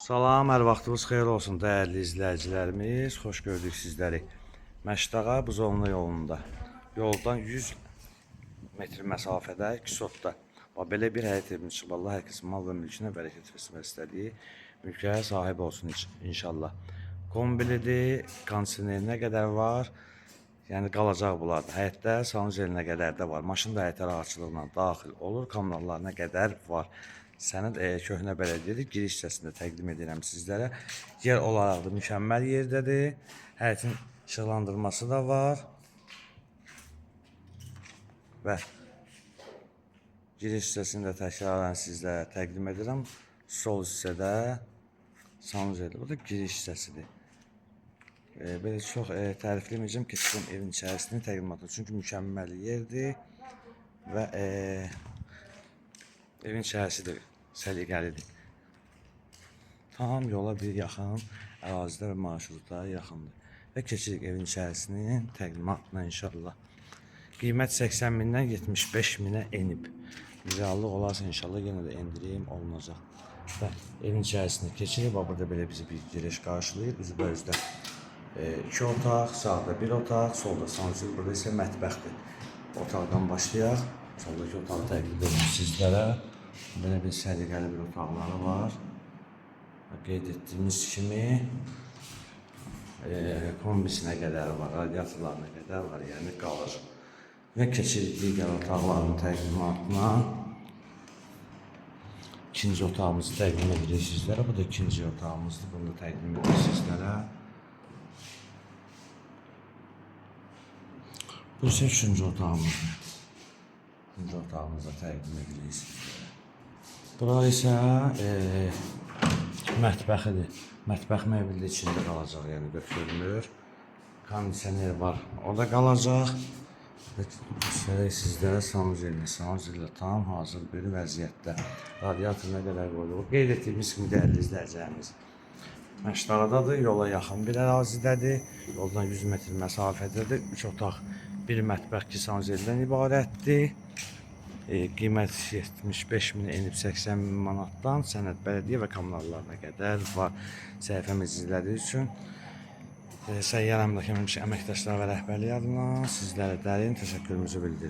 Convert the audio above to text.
Salam, hər vaxtınız xeyir olsun dəyərli izləyicilərimiz. Xoş gördük sizləri. Məşdağa Buzovna yolunda. Yoldan 100 metr məsafədə, 2 sotda. Bax, belə bir həyət evimiz çıxıb. Allah hər kəsin mal və mülkünə bərəkət versin və istədiyi mülkə sahib olsun inşallah. Kombilidir, kondisionerinə qədər var. Yəni qalacaq bunlar da. Həyətdə sanuzelinə qədər də var. Maşın da həyətə rahatçılıqla daxil olur. Kommunallarına qədər var. Sənəd köhnə bələdiyyədir. Giriş hissəsində təqdim edirəm sizlərə. Yer olaraq da mükəmməl yerdədir. Həyətin işıqlandırması da var. Və giriş hissəsini də təkrarən sizlərə təqdim edirəm. Sol hissədə sanuzeli. Bu da giriş hissəsidir. Belə çox tərifləməyəcəm. Keçəcəm evin içərisini təqdimatına. Çünki mükəmməl yerdir və evin içərisi də səliqəlidir. Tam yola bir yaxın ərazidə və marşrutlara yaxındır. Və keçirik evin içərisinin təqdimatına inşallah. Qiymət 80 mindən 75 minə enib. Reallıq olarsa inşallah yenə də endirim olunacaq. Və evin içərisini keçirik. Bax burada belə bizi bir giriş qarşılayır. Üzbəüzdə iki otaq, sağda bir otaq, solda sanuzel, burada isə mətbəxdir. Otaqdan başlayaq. Soldakı otağı təqdim edirəm sizlərə. Belə bir səliqəli bir otaqları var. Və qeyd etdiyimiz kimi kombisinə qədər var, radiatorlarına qədər var, yəni qalır. Və keçirik digər otaqların təqdimatına. İkinci otağımızı təqdim edirik sizlərə. Bu da ikinci otağımızdır. Bunu da təqdim edirik sizlərə. Bu isə üçüncü otağımızdır. Üçüncü otağımızı da təqdim edirik sizlərə. Bura isə mətbəxidir. Mətbəx mebeli də içində qalacaq, yəni götürülmür. Kondisioner var, o da qalacaq. Və göstərək sizlərə sanuzelini. Sanuzel də tam hazır bir vəziyyətdə. Radiator nə qədər qoyulur. Qeyd etdiyimiz kimi dəyərli izləyicilərimiz. Məşdağadadır, yola yaxın bir ərazidədir. Yoldan 100 metr məsafədədir. 3 otaq, bir mətbəx, 2 sanuzeldən ibarətdir. Qiymət 75 min enib 80 min manatdan sənəd bələdiyyə və kommunallarına qədər var. Səhifəmizi izlədiyiniz üçün Səyyar Əmlak əməkdaşları və rəhbərliyi adına sizlərə dərin təşəkkürümüzü bildiririk.